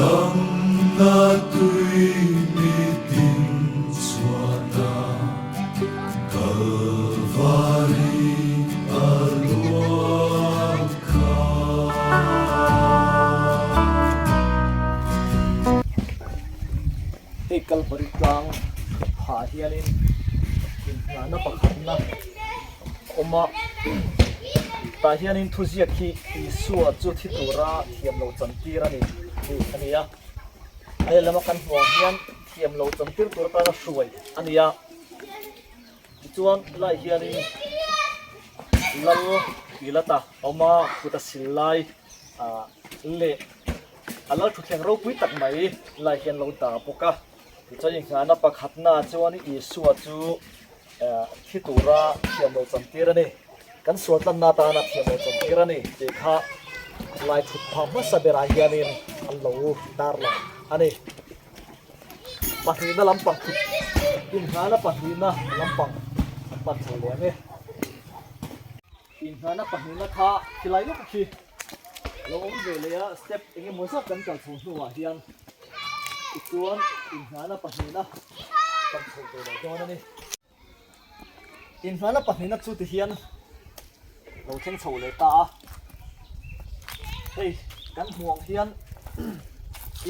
Damna tui mitin chhuata Kalvari a luang kha. Hei Kalvari tlang phah hianin inhnahna pakhatna a awm a, tah hianin thuziak hi Isua chu thi tura thiam lo chantir a ni tih a ni a, a lehlam a kan hmuh ang hian thiam lo chantir tur atana hruai a ni a, tichuan helaiah hianin Lal Pilata a awm a, kut a sil lai ah leh A lal thutthleng ropui tak mai lai hian lo dah bawk a, tichuan inghahna pakhatnaah chuan Isua chu thi tura thiam lo chantir a ni, kan sual tlanna atana thiam lo chantir a ni tih kha lai thut phah hmasa berah hianin an lo tarlang a ni. Pahnihna lampang thut inghahna pahnihna lampang an pan chho leh ang e. Inghahna pahnihna kha khilai lawk khi lo awm ve leh a, step eng emaw zat kan kal chho hnuah hian tichuan inghahna pahnihna kan chho ve leh dawn a ni. Inghahna pahnihna chu tihian lo thleng chho leh ta a, hei kan hmuh ang hian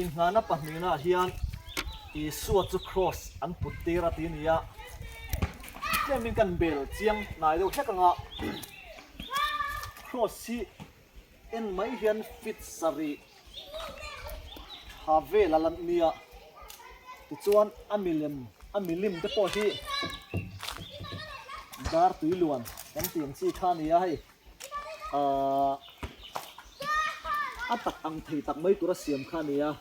inghahna pahnihnaah hian Isua chu cross an put tir a ti a ni a. Tlemin kan bel chiang hnai deuh hlek anga cross hi en mai hian fit sarih tha vel a la nia tichuan a milem a milim te pawh hi dar tui luan kan tih ang chi kha a ni a hei ahh a tak ang thei tak mai tura siam kha a ni a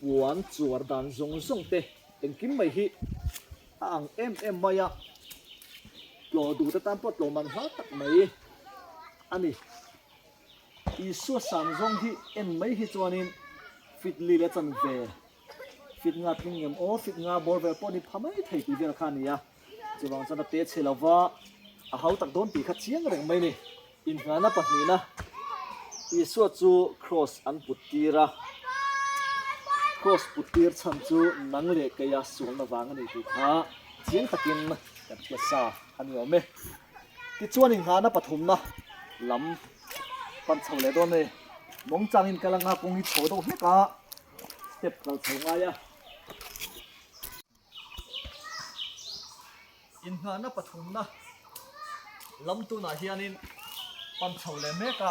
puan chuar dan zawng zawng te engkim mai hi. A ang em em mai a, tlawh duh te tan pawh tlawh man hla tak mai a ni. Isua sang zawng hi en mai hi chuanin fit li leh chan ve, fit nga tling ngem aw, fit nga bawr vel pawh ni pha mai thei tih vel kha a ni a. Chuvang chuan a pe chhe lova, a hau tak dawn tih kha chiang reng mai a ni. Inhnana pahnihna, Isua chu Kraws an put tir a. Kraws put tir chhan chu nang leh keia sualna vang a ni tih kha chiang takin kan hria sa a ni awm e. Tichuan inhnana pathumna lam pan chho leh dawn a ni. Mawngchangin kal anga kawng hi chho deuh hlek a, step kal chho ngai a. Inngahna pathumna lam tunah hianin pan chho leh mek a,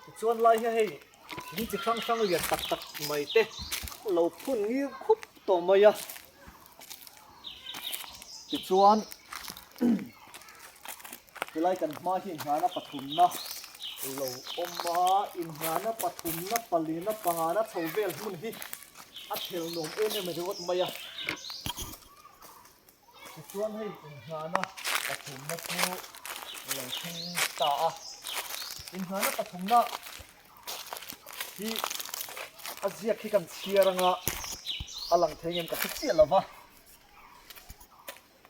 tichuan lai hian hei thing chi hrang hrang lian tak tak mai te lo phun ngir khup tawh mai a, tichuan helai kan hma hi inngahna pathumna lo awm a, inngahna pathumna palina pangana chho vel hmun hi. A thel nuam em em ringawt mai a, tichuan hei inhnana pathumna chu lo thleng ta a, inhnana pathumna hi a ziak hi kan chhiar anga a lang thei ngem ka hre chiah lo va.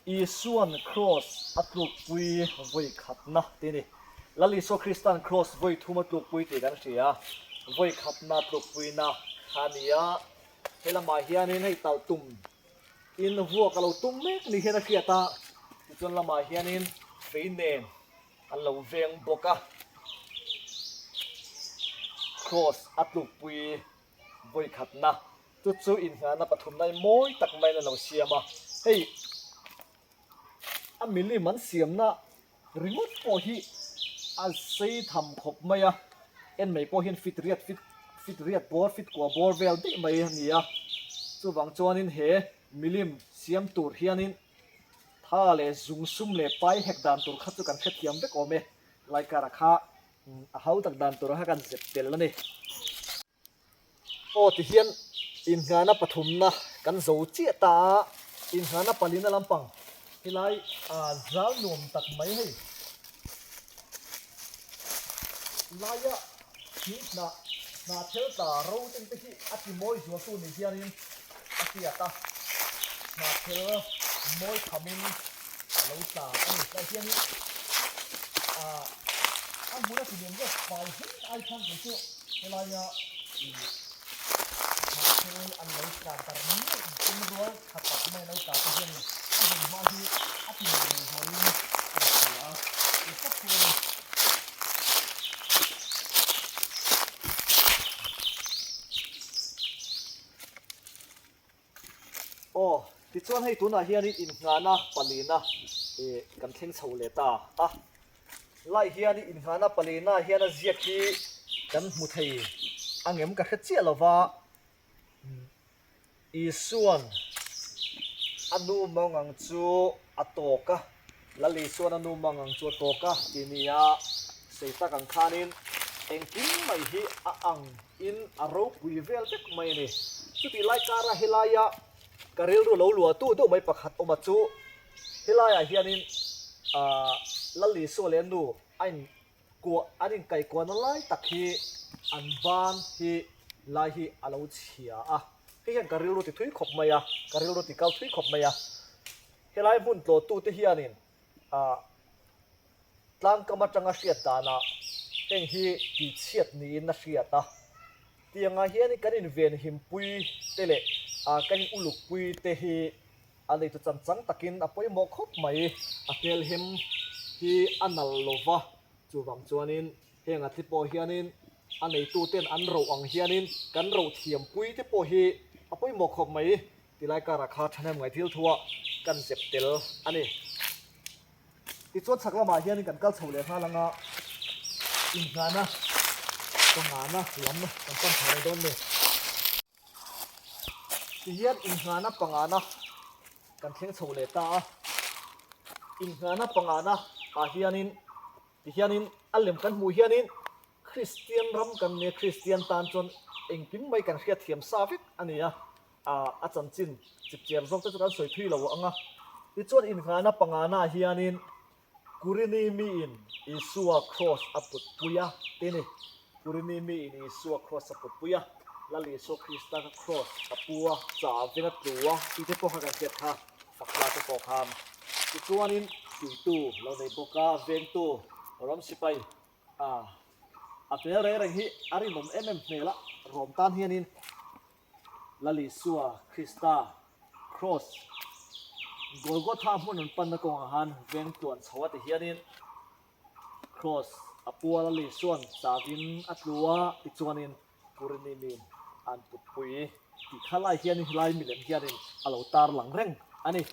Isuan Kraws a tlukpui vawi khatna tih a ni. Lal Isua Krista'n Kraws vawi thum a tlukpui tih kan hria. Vawi khatna tlukpuina kha a ni a. He lamah hianin hei talh tum in vuak a lo tum mek ni hian a hriat a. Tichuan lamah hianin fei nen an lo veng bawk a. Kraws a tlukpui vawi khatna Chu chu inhnana pathumna hi mawi tak maiin a lo siam a, hei a milim an siamna ringawt pawh hi a sei tham khawp mai a, en mai pawh hian fit riat fit fit riat bawr fit kua bawr vel daih mai a ni a, chuvang chuanin he milim siam tur hianin tha leh zung sum leh pai hek dan tur kha chu kan hrethiam vek awm e, laikara kha a hau tak dan tur kha kan zep tel a ni. Aw tihian inngahna pathumna kan zo chiah ta a, inngahna palina lampang helai zal nuam tak mai hei laia thing hnah hnah thel tla ro teng te hi a ti mawi zualtu ni hianin a hriat a, hnah thel mawi thamin a lo tla a ni. Tlai hianin a hmun a ti nuam zawk fai heng ai khan kei chu. Helaia Hnahthel an lo tla darh nuaih in rual tha tak mai lo tla te hianin a hmun hma hi a ti nuam leh zualin a rawn hria a, tih tlat chu a ni. Aw, tichuan hei tunah hianin innghahna palina ih kan thleng chho leh ta a. Lai hianin innghahna palina hian a ziak hi kan hmu thei angem ka hre chiah lo va, Isuan a nu mangang chu a tawk a, Lal Isuan a nu mangang chu a tawk a tih nia sei tak ang khanin engkim mai hi a ang in a ropui vel vek mai a ni. Chutih lai kara helaia ka rilru lo luahtu deuh mai pakhat awma chu helaiah hianin aah Lal Isua leh a nu a in kuah an inkaihkuahna lai tak hi an ban hi lai hi a lo chhia a, hei hian ka rilru ti thui khawp mai a, ka rilru ti kal thui khawp mai a. Helai hmun tlawhtute hianin ah tlangkam atanga hriat danah heng hi tihchhiat niin a hriat a, tiangah hian kan invenhimpui te leh ah kan in ulukpui te hi a neitu chan chang takin a pawimawh khawp mai. A hmelhem hi a nal lo va, chuvang chuanin heng a thi pawh hianin a neituten an roh ang hianin kan roh thiampui te pawh hi a pawimawh khawp mai. Tilai karah kha thahnem ngai thil thuah kan zep tel a ni. Tichuan chhak lamah hianin kan kal chho leh nghal anga inngahna pangana lam kan pan chho leh dawn ni. Tihian inngahna pangana kan thleng chho leh ta a, inngahna pangana ah hianin tihianin a lem kan hmuh hianin Kristian ram kan nia, Kristian tan chuan engkim mai kan hriatthiam sa vek a ni a, a chanchin chipchiar zawk te chu kan sawi thui lo ang a. Tichuan inngahna pangana ah hianin Kurini miin Isua kraws a putpui a ti ni. Kurini miin Isua kraws a putpui a, Lal Isua Krista kha kraws a pu a, chavin a tlu a tih te pawh kha kan hriat kha fakhla te pawh khan. Tichuanin tuitu lo nei bawk a, vengtu ram sipai a a hmel reng reng hi a rinawm em em hmel a, rawm tan hianin Lal Isua Krista Kraws Golgotha hmun an panna kawngah khan veng tluan chho a ti hianin Kraws a pua Lal Isua'n chavin a tlu a tichuanin Purnimin an putpui tih kha lai hianin helai milem hianin a lo tarlang reng a ni.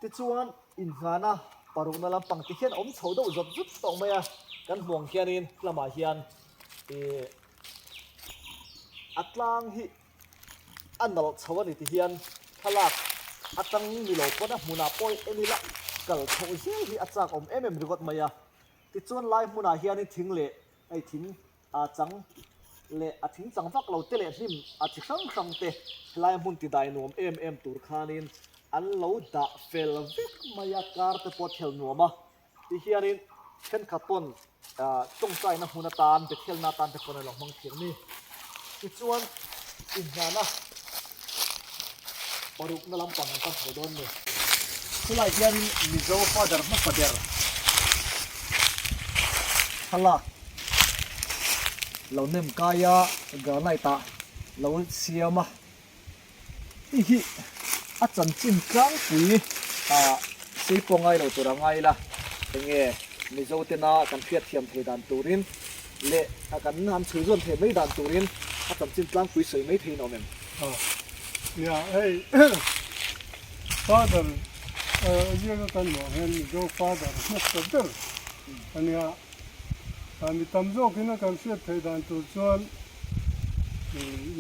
Tichuan, inngahna parukna lampang ti hian a awm chho deuh zawt zut tawh mai a, kan hmuh ang hianin lamah hian ih a tlang hi a nalh chho a ni ti hian thlalak atang ni lo pawn a hmunah pawh en ila kal chhoh zel hi a chak awm em em ringawt mai a. Tichuan lai hmunah hianin thing leh hei thing a chang leh a thing chang vak lo te leh hnim a chi hrang hrang te helai hmun ti dai nuam em em tur khanin an lo dah fel vek mai a, car te pawh thel nuam a ti hianin thenkhat pawn tawngtaina hmun atan Bethelna atan te pawn an lo hmang thiam ni. Tichuan inhnana parukna lampang an pan chho dawn ni. Khulai hianin Mizo father hmasa ber thlalak lo nem kai a, granite ah lo siam a. Hei hi a chanchin tlangpui ah sei pawh ngai lo tur a ngai ila enge Mizo tena kan hriatthiam thei dan turin leh kan han chhui zawn theih mai dan turin a chanchin tlangpui sawi mai theiin a awm em? Nia hei father ziaka kan hmuh ang hian Mizo father hmasa ber a nia. Mi tam zawkin a kan hriat theih dan tur chuan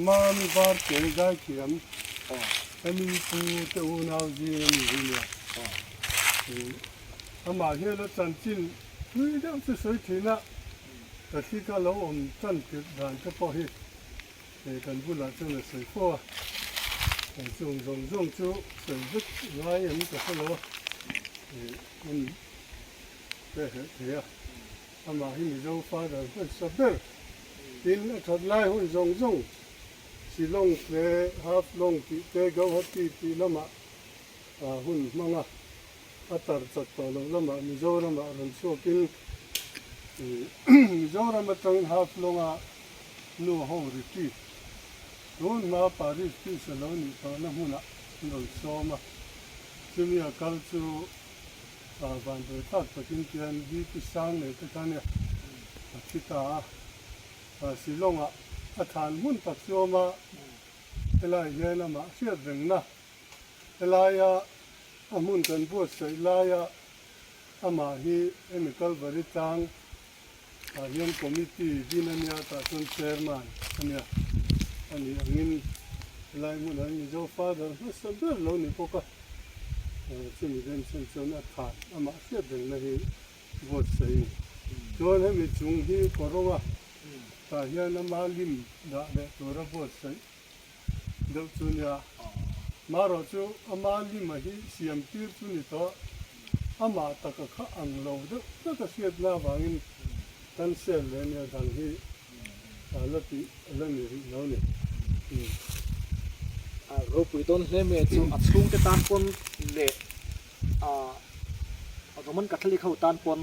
Mami Varte zaithiam Emi pu te unau zing a ni hi nia. Amah hian a chanchin thui deuh chu sawi thin a, ka thlika lo awm tan tirh dan te pawh hi kan bulah chuan a sawi fo a. Chung zawng zawng chu sawi vek ngai em ka hre lo a. Ka herh thei a, amah hi Mizo father hmasa ber tin a that lai hun zawng zawng Shillong te, Haflong tih te, Gauhati tih lamah hun hmang a, a tar chak tawh loh lamah Mizoramah rawn chhuakin Mizoram atangin Haflonga. Nu ho retreat tun hma Paris Peace a lo nih tawhna hmunah an rawn sawm a, chumi a kal chu vanduai thlak takin tian BP sang nei te kha nia a thi ta a, Shillong ah a thlan hmun tak chu awm a, helai hian amah hriat rengna helaia a hmun kan buatsaih laia amah hi hemi Kalvari tlang Tah hian committee din a nia tah chuan chairman a nia a nih angin helai hmunah hian Mizo father hmasa ber lo ni bawk a, chumi den chhan chuan a than amah hriat rengna hi buatsaih a ni. Chuan hemi chung hi kawrawnga tah hian ama lim dah leh tura buatsaih deuh chu nia. Marawh chu ama lima hi siam tir chu ni tawh, amah taka kha ang lo deuh tak a hriatna avangin cancel leh nia dang hi a la tih a la ni rih lo ni. A ropui dawn hle mai chu a chhungte tan pawn leh a Roman Catholic ho tan pawn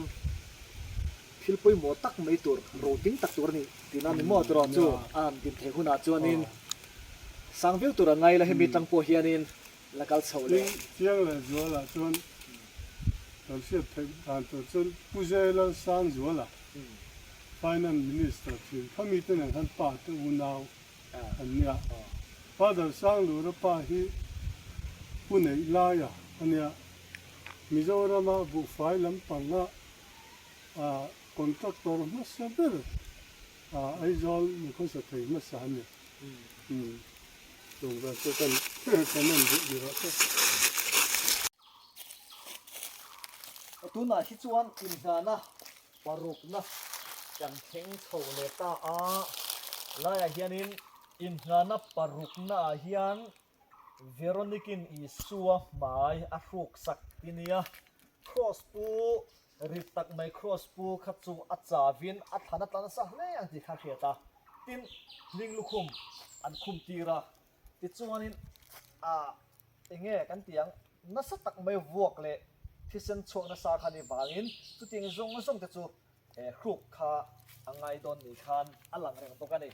Thil pawimawh tak mai tur, roting tak tur a ni tihna ni maw tiraw chu a han din theih hunah chuanin sang viau tur a ngai la hemi tang pawh hianin la kal chho leh. Chiang leh Zuala chuan kan hriat theih dan tur chuan Pu Zela Sangzuala Finance Minister thin kha mite nen khan pa te unau an nia. Father Sanglura pa hi Pu Neihlaia a nia. Mizorama buhfai lampanga A contractor hmasa ber a Aizawl mikhawsa thei hmasa a ni. Chung vel chu kan comment duh ni rawh se. Tunah hi chuan inhnana parukna kan thleng chho leh ta a, laiah hianin inhnana parukna ah hian Veronikin Isua hmai a hruk sak ti nia, Kraws pu rit tak mai Kraws pu kha chu a chavin a thlan a tla nasa hle ang tih kha a hriat a, tin hling lukhum an khum tir a, tichuanin a enge kan tih ang nasa tak mai vuak leh thisen chhuak nasa kha ni vangin chutiang zawng zawng te chu hruk kha a ngai dawn ni khan a lang reng bawk a ni.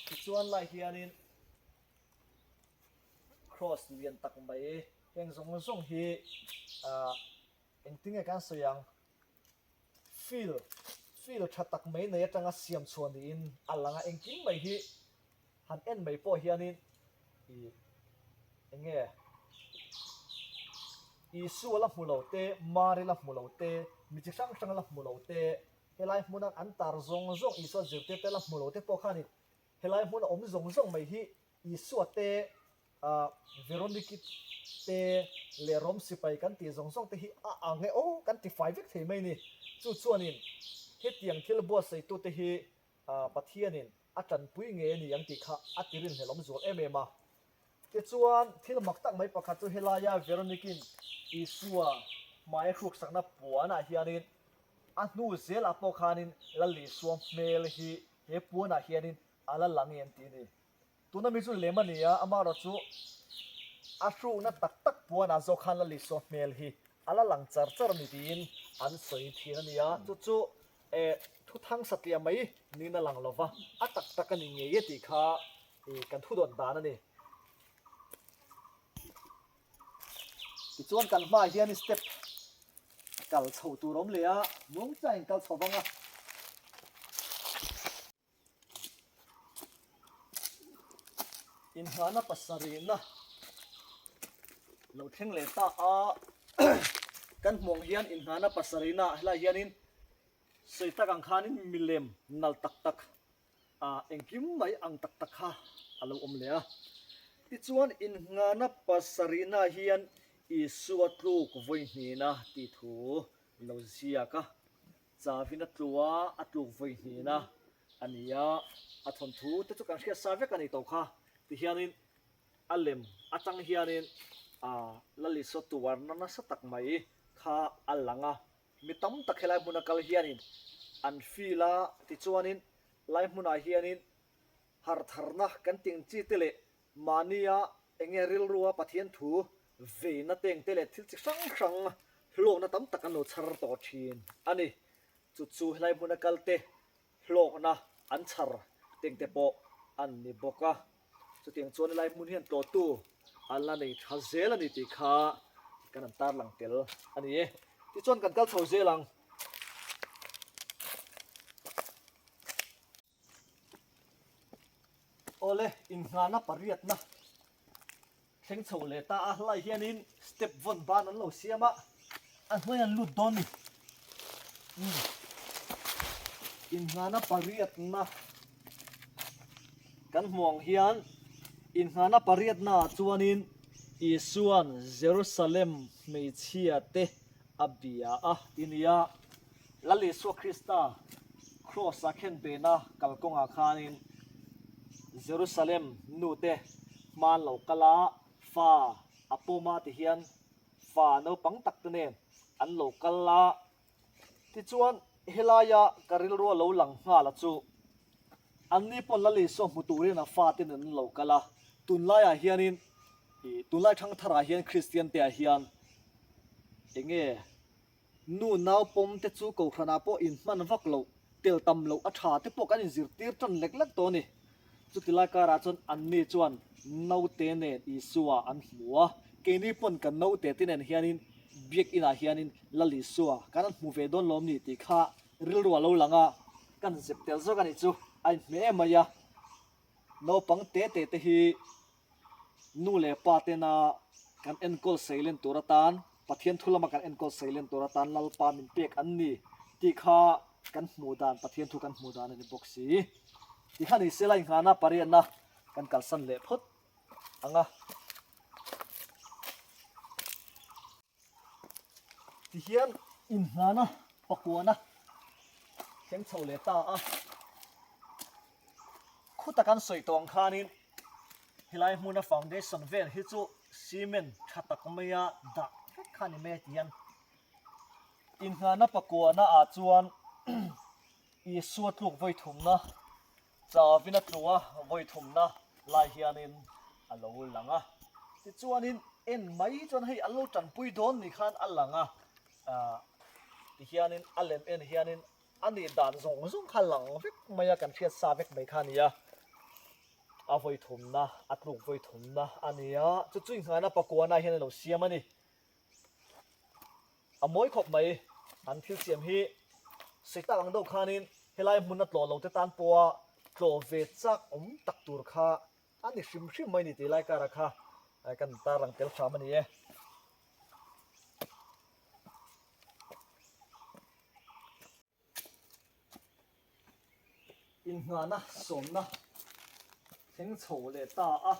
Tichuan lai hianin. Cross lian tak mai heng zawng zawng hi ah engtinge kan sawi ang feel feel tha tak mai nei atanga siam chhuah niin a lang a engkim mai hi han en mai pawh hianin ih enge Isua la hmu lo te Mary la hmu lo te mi chi hrang hrang la hmu lo te helai hmuna an tar zawng zawng Isua zirtir te la hmu lo te pawh khanin Helai hmun a awm zawng zawng mai hi Isua te, Veroniki te leh Rom sipai kan tih zawng zawng te hi a ang e aw kan ti fai vek thei mai ni. Chu chuanin hetiang thil buatsaitute hi Pathianin a tanpui ngei a ni ang tih kha a ti rinhlelawm zual em em a. Tichuan thil mak tak mai pakhat chu helaia Veroniki'n Isua hmai a hruksakna puanah hianin a hnu zelah pawh khanin Lal Isua hmel hi He puanah hianin a la lang em tih a ni. Tuna mi chu lem a ni a, amaherawh chu a hrukna tak tak puanah zawk khan Lalisua hmel hi a la lang char char a ni tiin an sawi thin a ni a. Chu chu thuthang satliah mai niin a lang lo va, a tak tak a ni ngei e tih kha kan thudawn dan a ni. Tichuan kan hmaah hian step kal chho tur a awm leh a, muangchangin kal chho vang a. Inhahna pasarihna lo thleng leh ta a, kan hmuh ang hian inhahna pasarihna helaiah hianin sawi tak ang khanin milem nalh tak tak Ah, engkim mai ang tak tak kha a lo awm leh a. Tichuan, innghana pasarihna hian Isua tluk vawi hnihna tih thu lo ziak a. Chavin a tlu a, a tluk vawi hnihna a ni a. A thawnthu te chu kan hriat sa vek a ni tawh kha. Tihianin a lem atang hianin ah Lal Isua tuarna nasa tak mai kha a lang a. Mi tam tak helai hmuna kal hianin an feel a, tichuanin lai hmunah hianin hartharna kan ting chi te leh mahnia enge rilrua Pathian thu veina teng te leh thil chi hrang hrang hlawkna tam tak an lo chhar tawh thin a ni. Chu chu helai hmuna kal te hlawkna an chhar Teng te pawh an ni bawk a. Chutiang chuan helai hmun hian tlawhtu an la nei tha zel a ni tih kha kan han tarlang tel a ni e. Tichuan kan kal chho zel ang. Awle, inngahna pariatna thleng chho leh ta a, helai hianin step vawn ban an lo siam a, a hnuai an lut dawn ni. Umm, inngahna pariatna kan hmuh ang hian inngahna pariatna ah chuanin Isua'n Jerusalem hmeichhia te a bia a ti nia. Lal Isua Krista Kraws-a khenbehna kalkawngah khanin Jerusalem nute hmaan lo kal a, fa a pawm a ti hian fa naupang tak te nen an lo kal a. Tichuan, helaia ka rilrua lo lang nghal a chu, anni pawn Lal Isua hmu turin a fate nen an lo kal a. Tunlaiah hianin, tunlai thangtharah hian Kristian te ah hian enge Nu nau pawm te chu kohhranah pawh inhman vak loh, tel tam loh a tha te pawh kan inzirtir tan lek lek tawh a ni. Chuti lai karah chuan anni chuan naute nen Isua an hmu a, keini pawn kan naute te nen hianin Biakinah hianin Lal Isua kan han hmu ve dawn lawm ni tih kha rilru a lo lang a, kan zep tel zawk a nih chu a inhmeh em mai a. Naupang te te te hi Nu leh pa tena kan enkawl seilen tur atan, Pathian thu lama kan enkawl seilen tur atan Lalpa min pek an ni tih kha kan hmuh dan, Pathian thu kan hmuh dan a ni bawk si. Ti kha ni sela inghahna pariatna kan kalsan leh phawt ang a. Tihian inhnana pakuana thleng chho leh ta a, khuta kan sawi tawh ang khanin helai hmuna foundation vel hi chu cement tha tak maia dah vek kha a ni mai a tihian inhnana pakuana ah chuan Isua tluk vawi thumna Chavin a tlu a, vawi thumna lai hianin a lo lang a. Tichuanin en mai chuan hei an lo tanpui dawn ni khan a lang a, tihianin a lem en hianin a nih dan zawng zawng kha lang vek mai a, kan hriat sa vek mai kha a ni a. A vawi thumna, a tluk vawi thumna a ni a, chu chu inghahna pakuana hian a lo siam a ni. A mawi khawp mai, an thil siam hi sei tak ang deuh khanin helai hmun a tlawh lo te tan pawha tlawh ve chak awm tak tur kha a ni hrim hrim mai ni tih lai karah kha kan tarlang tel hram a ni e. Inngahna sawmna thleng chho leh ta a.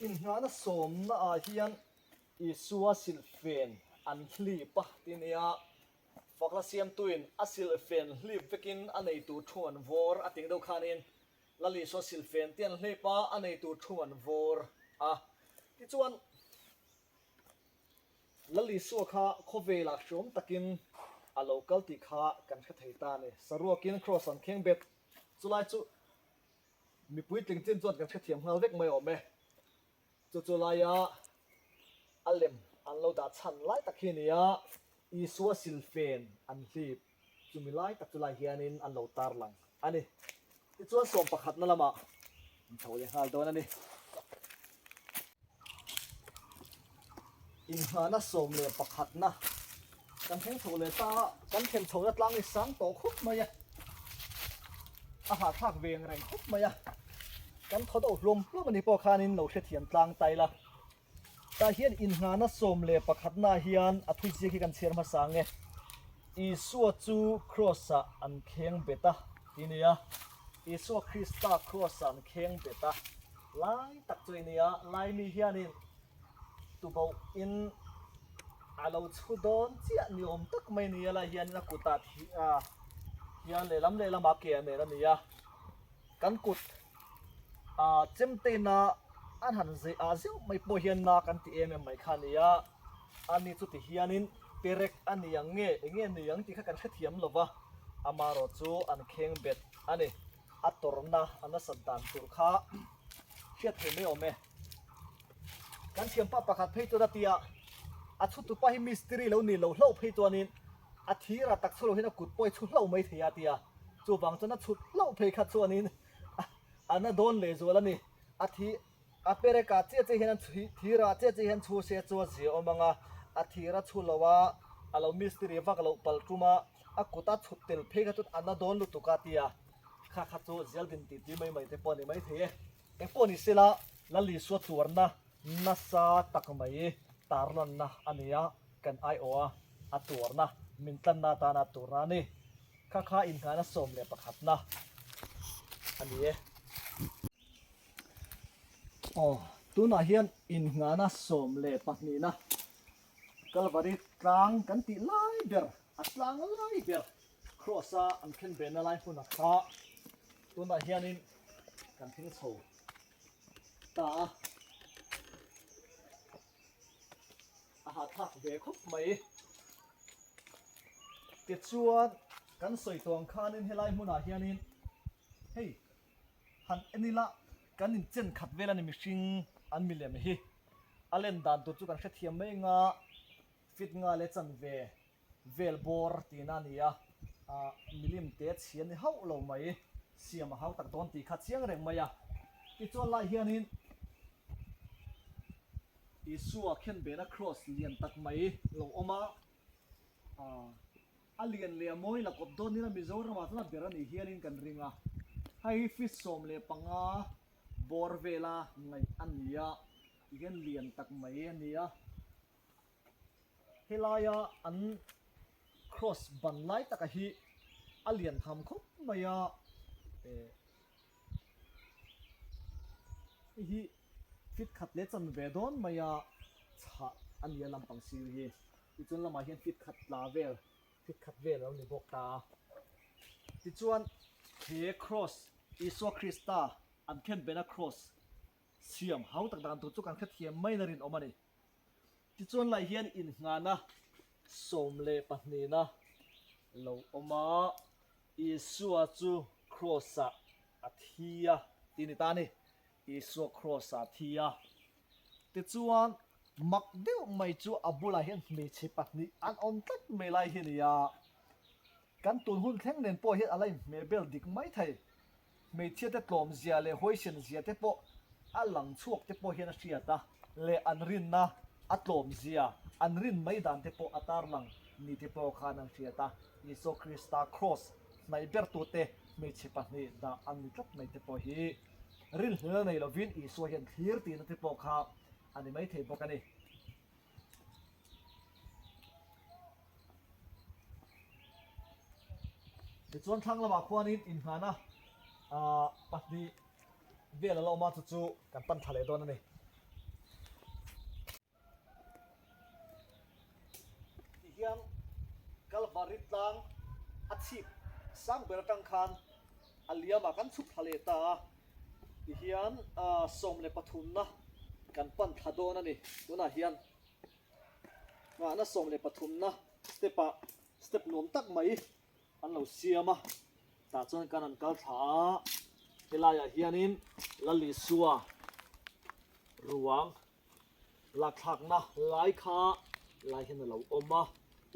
Inngahna sawmna ah hian Isua silhfen an hlip a ti nia. Fakna siamtuin a silhfen hlip vekin a neitu thu an vawr a tih deuh khanin Lal Isua silhfen te an hlip a, a neitu thu an vawr a. Tichuan. Lal Isua kha khawvelah hriawm takin a lo kal tih kha kan hre thei ta a ni. Saruakin Kraws an kheng bet. Chulai chu mipui tling chin chuan kan hrethiam nghal vek mai awm e. Chu chu laia a lem an lo dah chhan lai tak hi a ni a, Isua silfen an hlip chumi lai tak chu lai hianin an lo tarlang a ni. Tichuan sawmpakhatna lamah an chho leh nghal dawn a ni. Inngahna 11na kan thleng chho leh ta a, kan thlen chhohna tlang hi sang tawh khawp mai a, a hahthlak ve ang reng khawp mai a, kan thaw deuh hlawm hlawm a ni pawh khanin lo hrethiam tlang ta ila. Tah hian inngahna 11na hian a thuziak hi kan chhiar hmasa ang e. Isua chu Kraws-ah an kheng bet a ti nia. Isua Krista Kraws-ah an kheng bet a. Lai tak chu i nia, Laimi hianin tubohin a lo chhu dawn chiah ni awm tak mai nia lai hianin a kutah hian lehlam lehlamah ke a nen a ni a, kan kut chemteina an han zei ah zeuh mai pawh hian na kan ti em em mai kha a ni a, ani chuti hianin perek a ni ang nge eng nge ni ang tih kha kan hrethiam lo va, amaherawh chu an kheng bet a ni. A tawrhna a nasat dan tur kha hriat thei mai awm e. Kan thiampa pakhat phei chuan a ti a, a chhutupa hi mistiri lo ni lo hlauh phei chuanin a thira tak chhu lo hian a kut pawh hi chhu hlauh mai thei a ti a, chuvang chuan a chhut hlauh phei kha chuanin A na dawn leh zual a ni. A thi a perek ah chiah chiah hian an chhui thir ah chiah chiah hian chhu se chu a zia awm ang a, a thir a chhu lo a, a lo mistiri vak loh palh tum a, a kut a chhut tel phei kha chuan a na dawn lutuk a tia kha kha chu zial din tih tui mai mai te pawh a ni maithei e. Eng pawh ni sela Lalisua tuarna nasa tak mai tarlanna a ni a, kan aiawh a, a tuarna min tlanna atana a tuarna a ni. Kha kha inngahna 11na a ni e. Aw, tunah hian inngahna 12na Kalvari tlang kan tih lai ber, a tlang lai ber Cross a an khen behna lai hmunah kha tunah hianin kan thleng chho ta a. A hahthlak ve khawp mai. Tichuan kan sawi tawh ang khanin helai hmunah hianin hei han en ila kan inchen khat vel a ni mihring an milem hi. A len dan tur chu kan hrethiam mai anga fit nga leh chanve vel bawr tihna a ni a, ah milim te chhia ni hauh lo mai, siam a hau tak dawn tih kha chiang reng mai a. Tichuan lai hianin Isua khenbehna cross lian tak mai lo awm a, ah a lian leh a mawi la kawp dawn ila Mizoramah chuan a ber a nih hialin kan ring a, hei hi feet 15 bawr vela ngaih a ni a, tihian lian tak mai a ni a. Helaia an cross ban lai taka hi a lian tham khawp mai a eh hei hi fit khat leh chan ve dawn mai a chhah a ni a lampang sir hi tichuan lamah hian fit khat tla vel fit khat vel a lo ni bawk ta a tichuan he cross Isua Krista an khenbehna cross siam hau tak dan tur chu kan hrethiam mai na rinawm a ni. Tichuan lai hian inngahna 12na lo awm a, Isua chu Kraws-ah a thi a tih a ni ta a ni. Isua Kraws-ah a thi a. Tichuan mak deuh mai chu a bulah hian hmeichhe pahnih an awm tlat mai lai hi a ni a. Kan tun hun thleng nen pawh hian a la inhmeh bel dik mai thei. Hmeichhia te tlawm zia leh huaisen zia te pawh a lang chhuak te pawh hian a hriat a, leh an rinna a tlawm zia, an rin mai dan te pawh a tarlang ni te pawh khan an hriat a, Isua Krista Kraws hnaih bertute hmeichhe pahnih dah an ni tlat mai te pawh hi rinhlelna nei lovin Isua hian thlir tihna te pawh kha a ni maithei bawk a ni. Tichuan thlang lamah khuanin inngahna ah pahnih vel a la awm a chu chu kan pan thla leh dawn a ni. Tihian Kalvari tlang a chhip sang ber atang khan a liam a kan chhuk thla leh ta a. Tihian 13na kan pan thla dawn a ni. Tunah hian nghahna 13na step ah step nuam tak mai an lo siam a. Tah chuan kan han kal thla a, helaiah hianin Lalisua ruang lakthlakna lai kha lai hian a lo awm a.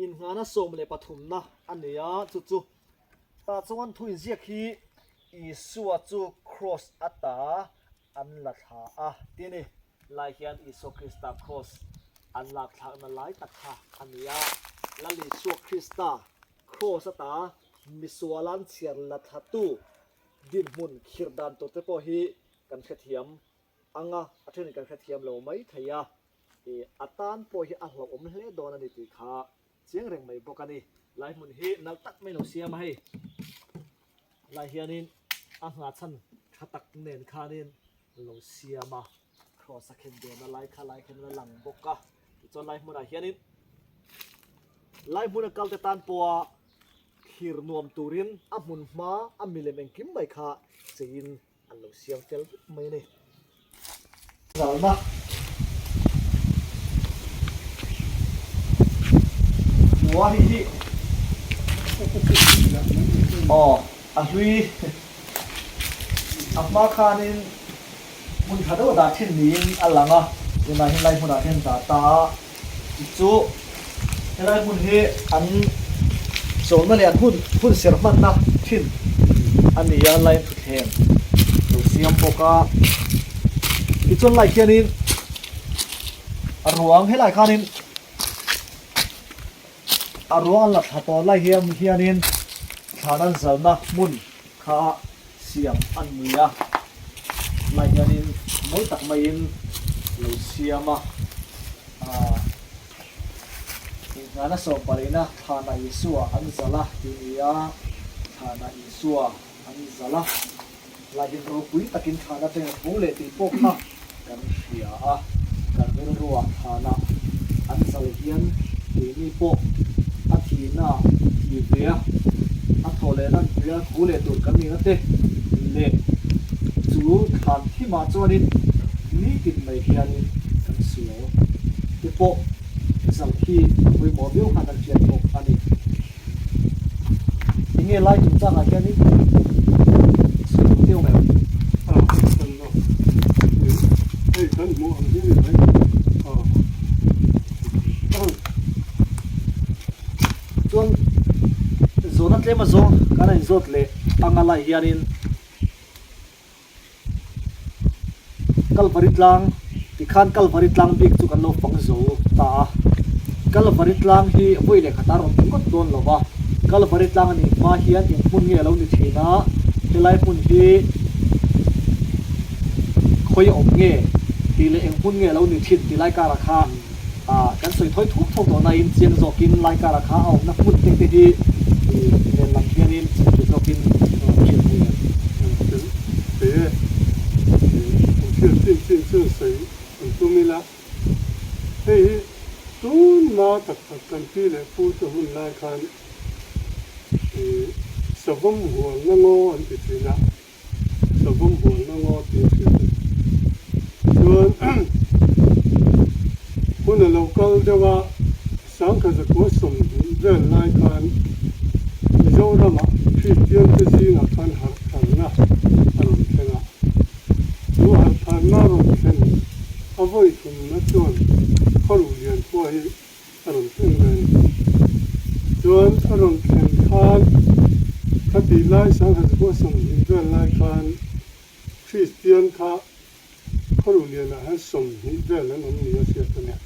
Innghahna 13na a ni a, chu chu tah chuan thu inziak hi Isua chu Kraws ata an la thla a ti a ni. Lai hian Isua Krista Kraws an lakthlakna lai tak kha a ni a. Lal Isua Krista Kraws ata misual an chhiar la thlatu dinhmun khirh dan tur te pawh hi kan hrethiam ang a, a thenin kan hrethiam lo mai thei a, ih a tan pawh hi a hlauhawm hle dawn a ni tih kha chiang reng mai bawk a ni. Lai hmun hi nalh tak mai lo siam a hei, lai hianin a nghahchhan tha tak nen khanin lo siam a, cross a khen dena lai kha lai khan a lang bawk a, tichuan lai hmunah hianin lai hmuna kal te tan pawha thlir nuam turin a hmun hma a milem engkim mai kha cheiin An lo siam fel vek mai a ni. Zalna. Hmua hi hi aw a hlui a hma khanin hmun tha deuh a dah thin niin a lang a, tunah hian lai hmunah hian dah ta a, tichu helai hmun hi an chawlhna leh an hun hun ser hmanna thin a ni a, line thutthleng lo siam bawk a. Tichuan lai khianin a ruang helai khanin a ruang an la thla tawh lai hian hianin thlan an zalna hmun kha siam an ni a, lai hianin mawi tak maiin lo siam a, aah inngahna sawmpalina thlanah Isua an zalh a tih ni a, thlanah Isua an zalh a, lai hian ropui takin thlan atanga tho leh tih pawh kha kan hria a, kan rilruah thlanah an zal hian keini pawh a thihna thi ve a, a thaw leh lan pui a, tho leh tur kan nihna te leh chu thlan thimah chuanin nitin mai hianin kan sual te pawh zalh hi a pawimawh viau khan an hriat bawk a ni. Enge lai chungchangah hianin sawi duh deuh mai ang. A kan lo hei kan hmuh ang hi ni mai a. Chuan zawhna tlem a zawng kan a inzawt leh anga lai hianin Kalvari tlang tikhan Kalvari tlang bik chu kan lo fang zo ta a, Kalvari tlang hi vawi leh khat a rawn ti ngawt dawn lo va, Kalvari tlang a nih hma hian eng hmun nge a lo ni thin a, helai hmun hi khawi awm nge tih leh eng hmun nge a lo ni thin tih lai karah kha ah kan sawi thawi thuk thuk tawh nain chiang zawkin lai karah kha a awmna hmun te te hi ih nen lam hianin chhunchhe zawkin hriat theih ang. Thei e, an hriat chin chin chuan sawi an tum ila, hei hi tun hma tak tak kan pi leh pu te hun lai khan ih savawm hualna ngaw an ti thin a, Savawm hualna ngaw tih a hriat a ni. Chuan hun a lo kal deuh a, Sangkha zakua 20 vel lai khan Mizoramah Kristian te zingah khan harh tharna a rawn thleng a. Chu harh tharna rawn thlen a vawi thumna chuan Khawruh Liankhua hi a rawn thleng ve a ni. Chuan a rawn thlen khan khati lai Sangha 30 vel lai khan Kristian kha Khawruhlianah hian 20 vel an awm ni a hriat a nia.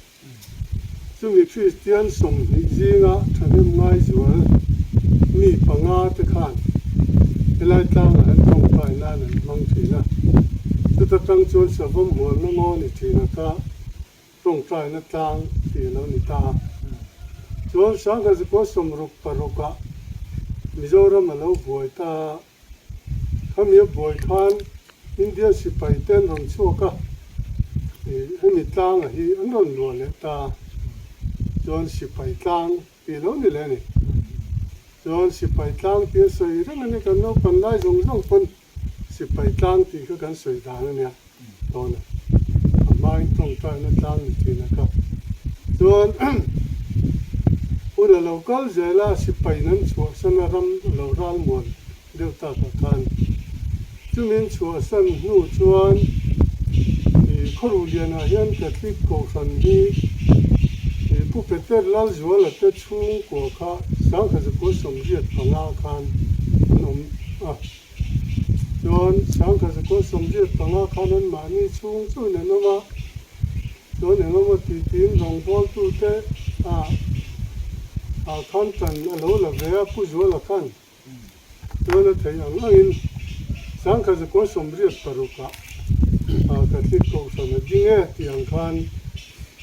Chumi Kristian 20 zinga thahnem ngai zual mi panga te khan helai tlangah hian tawngtai nan an hmang thin a. Chuta tang chuan savawm hualna ngaw ni thin a kha Tawngtaina tlang tih a lo ni ta a. Chuan Sangha 66 ah Mizoram a lo buai ta a. Khami a buai khan India sipai te an rawn chhuak a, hemi tlanga hi an rawn luah leh ta a. Chuan sipai tlang tih a lo ni leh a ni. Chuan sipai tlang tih a sawi reng a ni, kan naupan lai zawng zawng pawn Sipai tlang tih kha kan sawi dan a nia dawn a, a hmain tawngtaina tlang ni thin a kha. Chuan hun a lo kal zel a, sipain an chhuahsan a ram a lo ral muan deuh takah khan chumi an chhuahsan hnu chuan ih Khawruh lianah hian Catholic Kohhran hi ih Pu Peter Lalzuala te chhungkua kha 1985 khan an awm a. Chuan 1985 khan an mahni chhung chuan an awm a, chuan eng emaw tih tiin rawngbawltute ah ah khan tan a lo la ve a, Pu Zuala khan chuan a theih ang angin 1986 ah ah Catholic Kohhran a ding e tih ang khan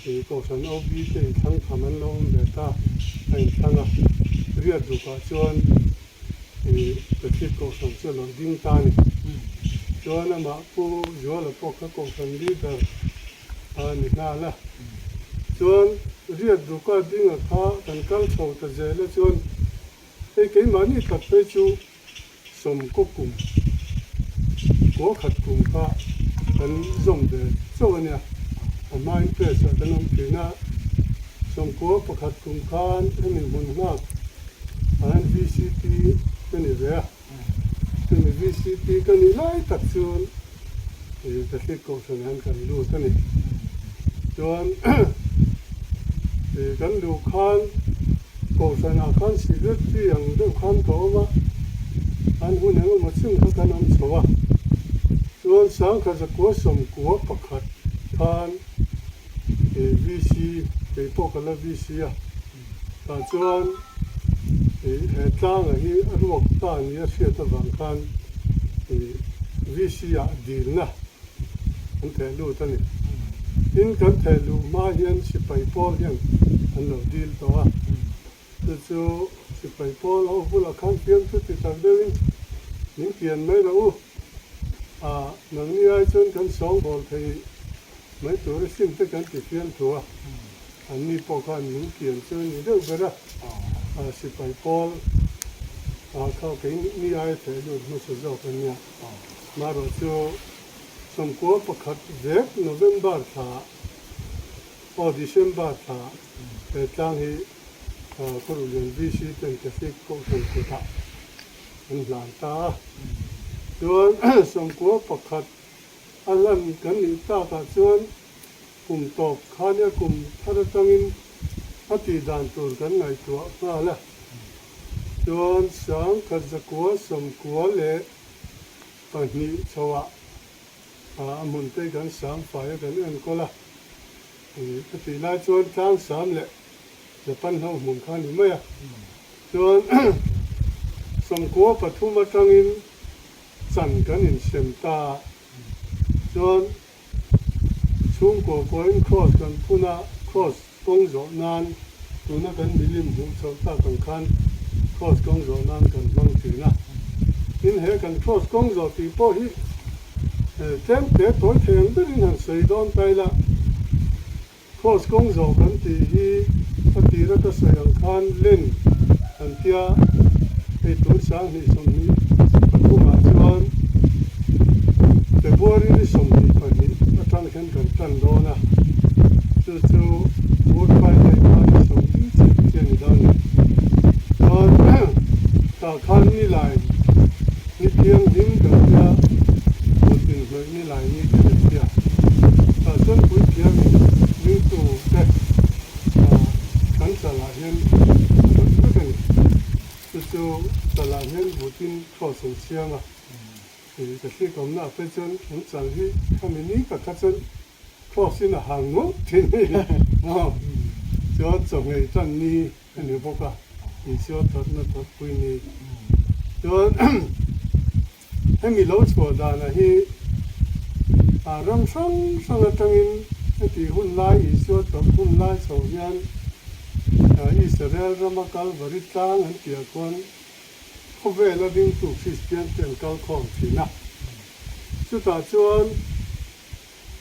ih Kohhran OB te inthlang tham an lo awm ve ta a inthlang a, riat rukah chuan Ih Catholic Kohhran chu a lo ding ta a ni. Chuan amah Pu Zuala pawh kha Kohhran leader a ni nghal a. Chuan riat ruka dinga kha kan kal chho ta zel a chuan hei keimahni tak phei chu sawmkaw kum kua khat kum kha kan zawm ve chauh a nia. A hmain press ah kan awm thin a, sawmkua pakhat kum khan hemi hmun nghak An VCP ka ni ve a, chumi VCP ka nih lai tak chuan Catholic Kohhran hian kan lut a ni. Chuan kan luh khan Kohhranah khan secretary ang deuh khan ka awm a, an hun engemaw chhung kha kan awm chho a. Chuan 1991 khan VC, kei pawh ka la VC a, tah chuan he tlanga hi a ruak ta nia hriat avang khan VC ah dilna an theh lut a ni. Tin, kan theh luh hma hian sipai pawl hian an lo dil tawh a. Chu chu sipai pawl ho bulah khan fiamthu ti tak deuhin min pian mai rawh u. A, nangni ai chuan kan sawngbawl thei mai tur a sim te kan ti fiamthu a. Anni pawh khan min pian chu a ni deuh ber a. A, sipai pawl ah kha keini aia theh lut hmasa zawk an nia. Marawh chu 91 vek November thla aw December thla he tlang hi Khawruhlian VC ten Catholic Kohhran kutah an hlan ta a. Chuan 91 a hlan kan nih takah chuan kum tawp khania kum thar atangin a tih dan tur kan ngaihtuah nghal a. Chuan 1992 chhoah a hmun te kan sam fai a kan enkawl a. Ka tih lai chuan tlang sam leh Japan ho hmun kha a ni mai a. Chuan 93 atangin chan kan insem ta a. Chuan Chhungkaw pawhin Kraws kan phun a, Kraws kawng zawh nan tuna kan milim hmuh chhoh tak ang khan Kraws kawng zawh nan kan hmang thin a. Tin, he kan Kraws kawng zawh tih pawh hi tlem te tawi thei ang berin han sawi dawn ta ila, Kraws kawng zawh kan tih hi a tira ka sawi ang khan len kan tia hei tun 2023 ah chuan February ni 22 atang hian kan tan dawn a, chu chu Good Friday hma ni 40 chiah chiah a ni dawn a ni. Chuan tah khan nilai ni thianghlim kan tia kut inhnawih nilai ni te kan tia tah chuan puithiamin ringtu te kan chalah hian a hnawih vek a ni. Chu chu chalah hian vutin cross an siam a, ka thlik awmna ah phei chuan an chal hi khami ni tak kha chuan cross in a hang ngawt thin a ni. Chuan chawhmeh tan ni a ni bawk a, Isua thatna thatpui ni. Chuan Hemi lo chhuah danah hi a ram hrang hrang atangin heti hun lai Isua tawrh hun lai chho hian Israel rama Kalvari tlang an tih ah khuan khawvela ringtu Kristian te an kal khawm thin a. Chutah chuan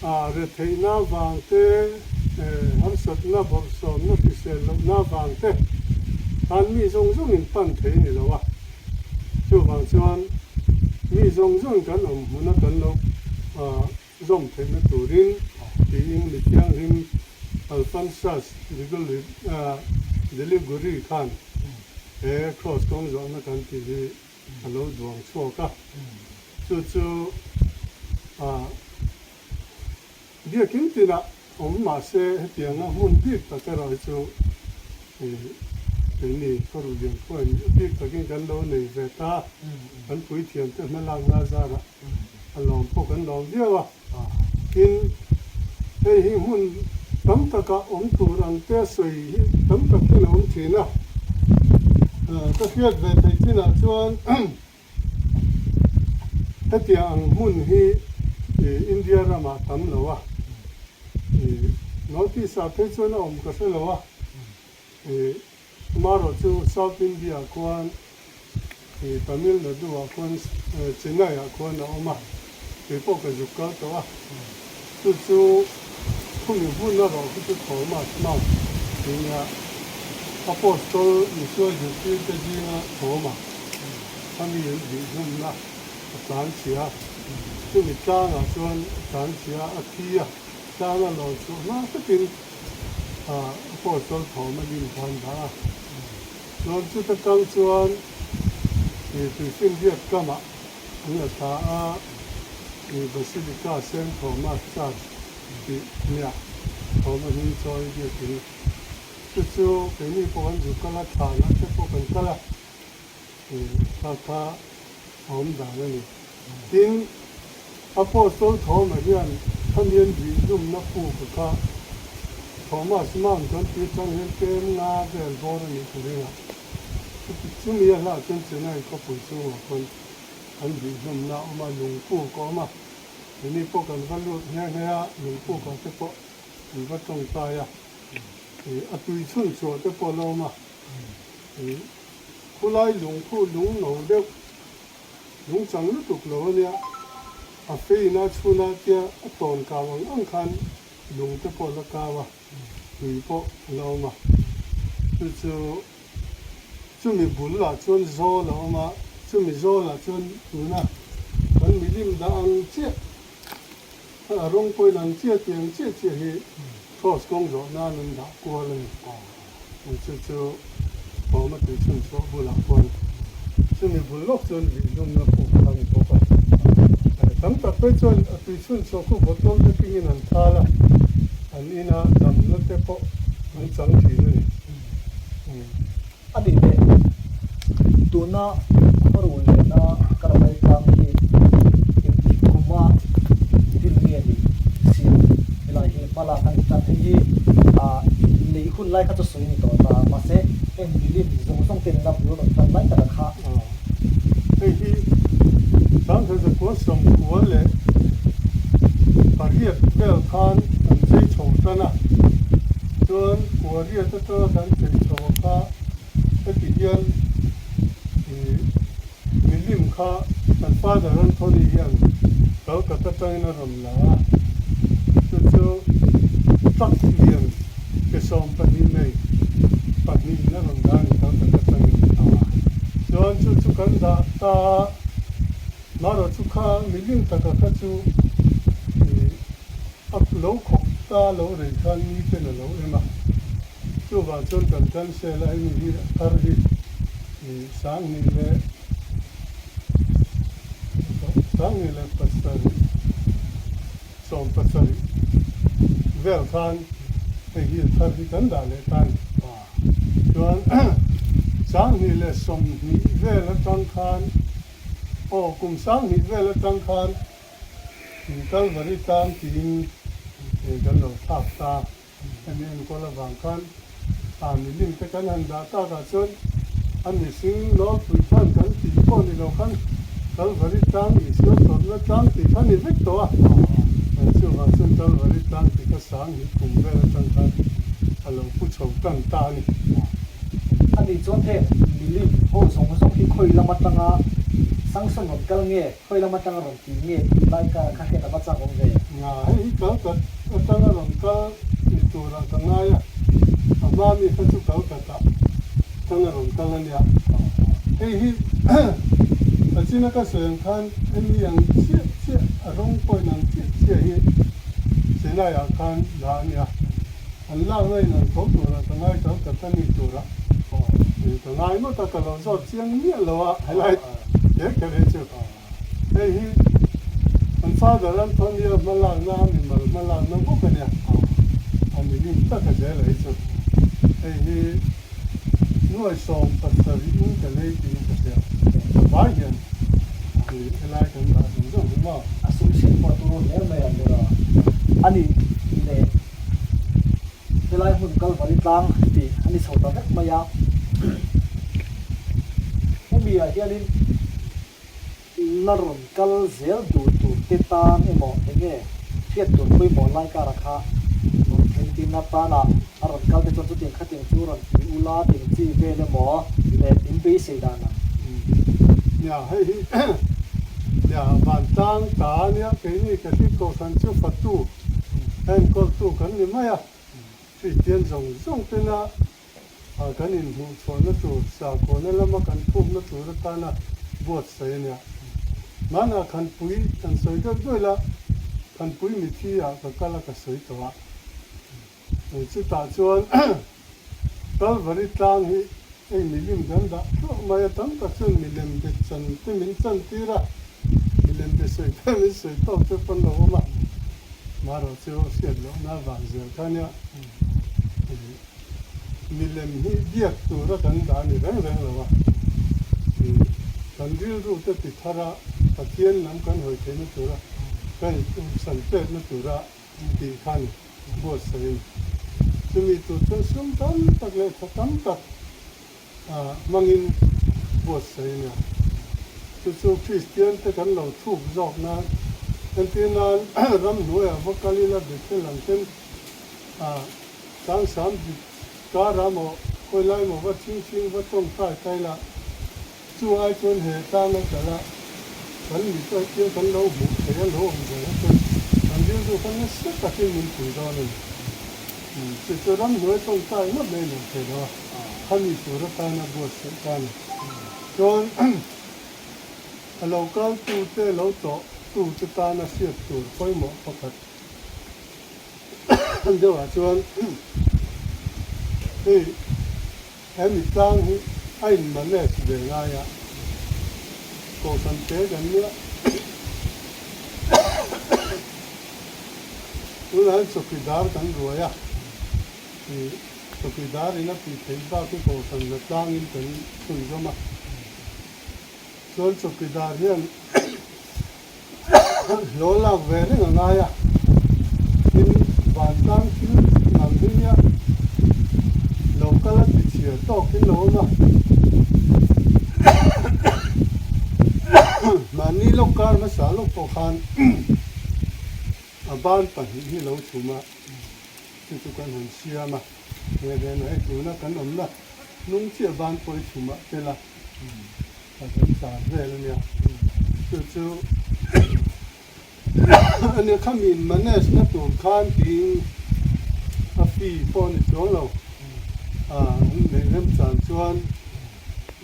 A retheihna vang te, harsatna, bawrhsawmna, hrisel lohna vang te khan mi zawng zawng in pan thei a ni lo a. Chuvang chuan mi zawng zawng kan awm hmuna kan lo zawm theihna turin tiin mi thianghlim Alphonsus de Liguori khan he Kraws kawng zawhna kan tih hi a lo duang chhuak a, chu chu biakin tinah awm mah se hetianga hmun bik tak erawh hi chu keini Khawruhlian khuain bik takin kan lo nei ve ta, kan puithiamte hmalakna zarah a lawm pawh kan lawm viau a. Tin, hei hi hmun tam takah awm tur ang te sawi hi tam tak hian a awm thin a. Ka hriat ve theih chinah chuan hetiang ang hmun hi India ramah tam lo a, North East ah phei chuan a awm ka hre lo a. Amaherawh chu South India ah khuan Tamil Nadu ah khuan Chennai ah khuan a awm a, kei pawh ka zuk kal tawh a, chu chu khumi hmun a rawh khi chu Thomas Mount tih nia Apostol Isua zirtir te zinga Thoma a mi an vih hlumna a tlan chhia a, chumi tlangah chuan a tlan chhia a, a thi a, tlang a lawn chhuah hma hretin Apostle thawm a lim khan dah a. Chuan chuta tang chuan Tuifinriat kamah an la thla a, Basilica Saint Thomas Church tih nia thawm a hming chawi biakin. Chu chu keini pawh kan zuk kal a, thlanah te pawh kan kal a, kha kha a awm dan a ni. Tin. Apostol Thoma hian khamian bihlumna puk kha Thomas Mount kan tih atang hian tlem nga vel bawr a nih ka ring a. Chumi a hlah chuan Chennai khawpui chungah khawn an bihlumna a awm a, lungpuk a awm a. Keini pawh kan va lut nghe nghe a, lungpukah te pawh kan va tawngtai a. A tui chhun chhuah te pawh a la awm a. Khulai lungphu lung no deuh Lungchang lutuk lo a nia, a fein a chhun a tia a tawn kau ang ang khan lung te pawh la kau a, tui pawh a la awm a. Chu chu chumi bul ah chuan zawl a awm a, chumi zawl ah chuan tuna kan milim dah ang chiah, a rawng pawhin ang chiah tih ang chiah chiah hi cross kawng zawh nan an dah kual a ni. Chu chu thawm a tui chhun chhuah bulah khuan chumi bul lawk chuan bihlumna puk kha a ni bawk a. Tam tak phei chuan a tui chhun chhuah khu bottle te kengin an thal a, an ina damna te pawh an chang thin a ni. A nih leh tuna khaw lehna Kalawai tlang hi engtik kuma din nge ni siam helai hi hmalak a ni tan. Hei hi neih hun lai kha chu sawi a ni tawh ta mahse heng milim zawng zawng te nena bul rawn tan lai taka kha. Hei hi 1998 vel khan an chei chho tan a. Chuan Kuariat atanga kan chei chho a kha heti hian ih milim kha kan Father Anthony hian Calcutta atangin a rawn la a, chu chu truck lian ke 12 nei pahnihin a rawn la a ni Calcutta atangin. Chuan chu chu kan dah ta a, marawh chu kha milim taka kha chu ih A lo khawk ta lo rei khan mi ten a lo em a, chuvang chuan kan cancel a, hemi hi a thar hi 2000 leh 2007 17 vel khan hei hi a thar hi kan dah leh ta a ni. Chuan 2020 vel atang khan aw kum 2000 vel atang khan Kalvari tlang tiin kan lo thlak ta. Hemi enkawl avang khan a milim te kan han dah takah chuan a mihring nawlpui khan kan tih pawh ni lo khan Kalvari tlang Isua tawrhna tlang tih kha ni vek tawh a. Chuvang chuan Kalvari tlang tih kha sang hi kum vel atang khan a lo pu chho tan ta a ni. Ani chuan heng milim ho zawng zawng hi khawi lam atanga sanction rawn kal nge? Khawi lam atanga rawn ti nge tih lai kar kha hriat a va chak awm ve. Nga hei hi kal kat atanga rawn kal ni turah ka ngai a, a hma mi kha chu kal katah atanga rawn kal a nia. Hei hi a china ka sawi ang khan hemi ang chiah chiah a rawng pawhin ang chiah chiah hi Chennai ah khan la a nia. An lak na in an tho turah ka ngai kal kat a ni turah ka ngai ngawt a, ka lo zawt chiang miah lo a helai kher kher hi chu. Hei hi an father Anthony-a hmalakna a mimal hmalakna bawk a nia, a ni lim tak a zel a hi chu. Hei hi nuai 17 in ka lei tiin ka hria, vai hian helai kan dah zawng zawng hi maw. A sum hriat pawh a turu hle mai a nia a nih leh. Helai hmun Kalvari tlang tih a ni chho ta vek mai a. Hemi-ah hianin la rawn kal zel duh tur te tan emaw eng nge hriat tur pawimawh lai karah kha rawn then tin atana a rawn kal te chuan chutiang khatiang chu rawn ti ula tih chi vel emaw leh in beisei dan ang. Nia hei hi nia vantlang ta a nia keini ka hlit kohhran chu fatu Enkawltu kan ni mai a, Kristian zawng zawng tena kan inhmuhchhuahna tur, sakhuana lama kan thukna tur atana buatsaih a nia. Hmanah Khanpui kan sawi deuh duai la, Khanpui mithi ah ka kal a ka sawi tawh a. Chutah chuan Kalvari tlang hi hei milim kan dah thluah mai a, tam tak chuan milem be chan te min chan tir a, milem be sawi te min sawi tawk te pawn lo awm a, marawh chu hriat lohna vang zel kha nia milem hi biak tura kan dah a ni reng reng lo a, kan rilru te ti thar a, Pathian lam kan hawi theihna tura. Kan insan pekna tura tih khan buatsaih a ni. Chumi tur chuan sum tam tak leh tha tam tak hmangin buatsaih a ni a. Chu chu Kristian te kan lo thuk zawk nan entir nan ramhnuaiah va kal ila Bethel ang ten Tlangsam dik kara maw khawilai maw va ching ching va tawngtai ta ila Chu ai chuan he tlanga kal a, kan mit a tia kan lo hmuh theih a lo awm ve na chuan kan rilru kha nasa takin min pui dawn a ni. Chu chu ramhnuai tawngtai ngawt mai lo thei lo a, khami tur atana buatsaih ta a ni. Chuan a lo kal tute lo tlawh tute tana hriat tur pawimawh pakhat deuhah chuan hei He mitlang hi a in manage ve ngai a, kohhran te kan nia. Tunah hian chawkidar kan ruai a, ih chawkidar in a tih theih bak hi kohhran hnatlang in kan chhunzawm a. Chuan chawkidar hian hlaw lak ve reng a ngai a, tin vantlang thil ngang hi nia lo kal a ti chhiar tawkin lo awm a, mahni lawk kar hmasa lawk pawh khan a ban pahnih hi lo chhum a, chu chu kan han siam a, he ven ah hei tuna kan awmna hnung chiah ban pawh hi chhum ah tel a. A kan char vel a nia. Chu chu a nia kha min manage na tur khan tiin a fee pawh a ni chuang lo. A an neih remchan chuan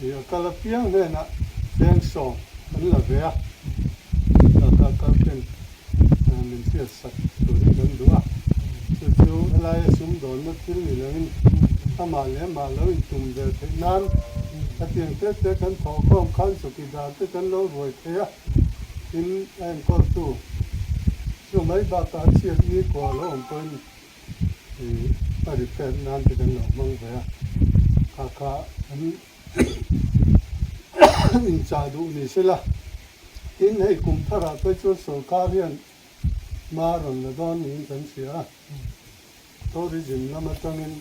ih a kal apiang hnenah cheng sawm an la ve a. Ka kal ten min hriat sak turin kan duh a. Chu chu helaia sumdawnna thil ni loin amah leh amah lo intum ve theih nan hetiang te te kan thawhkhawm khan chawkidar te kan lo ruai thei a, tin a enkawltu chu mai bakah a chhiat ni kua lo awm pawhin ih a repair nan te kan lo hmang ve a, kha kha an inchah duh ni sela. Tin, hei kum tharah phei chuan sorkar hian hma rawn la dawn niin kan hria a, tourism lam atangin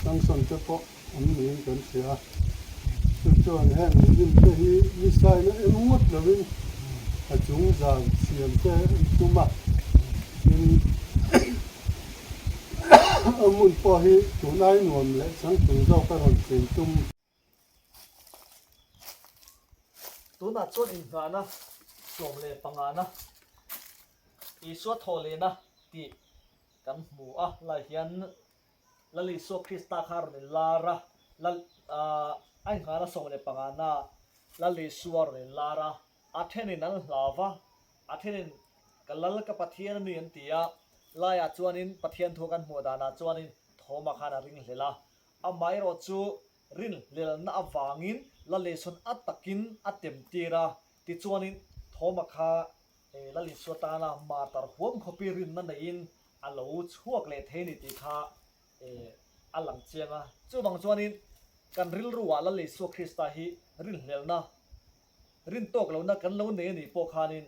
sanction te pawh awm niin kan hria a. Chu chuan heng milim te hi ni saina em ngawt lovin a chung zan siam te an tum a, tin a hmun pawh hi tunai nuam leh changtlung zawk a rawn tlin tum. Tunah chuan inngahna 15na Isua thaw lehna tih kan hmu a, lai hian Lal Isua Krista kha a rawn inlar a, Lal a inngahna 15na Lal Isua a rawn inlar a, a thenin an hlau va, a thenin ka Lal ka Pathian a ni an ti a, laiah chuanin Pathian thu kan hmuh danah chuanin Thawma khan a ringhlel a, Amaherawh chu rinhlelna avangin Lalesawn a takin a tem tir a, tichuanin Thawma kha Lalisua tana martar huam khawpi rinna neiin a lo chhuak leh thei a ni tih kha a lang chiang a. Chuvang chuanin kan rilruah Lalisua Krista hi rinhlelna, rin tawk lohna kan lo nei a nih pawh khanin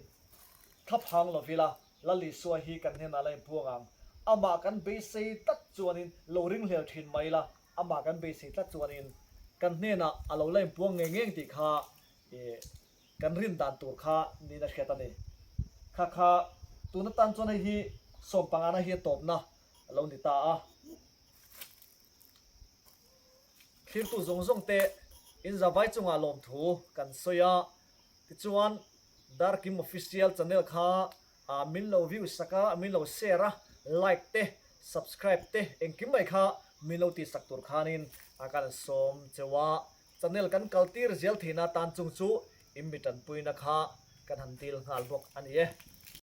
thlaphang lovila Lal Isua hi kan hnenah la inphuang ang. Amah kan beisei tlat chuanin lo ringhlel thin mai la, amah kan beisei tlat chuanin kan hnenah a lo la inpuang ngei ngeng tih kha kan rin dan tur kha niin a hriat a ni. Kha kha tun atan chuan hei hi sawmpangana hi a tawpna a lo ni ta a. Thlirtu zawng zawng te inzavai chungah lawmthu kan sawi a, tichuan Darkim Official channel kha min lo view sak a, min lo share a, like te, subscribe te engkim mai kha min lo tihsak tur khanin a kan sawm cheu a, channel kan kaltir zel theihna tan chung chu in mi tanpuina kha kan han deal nghal bawk a ni e.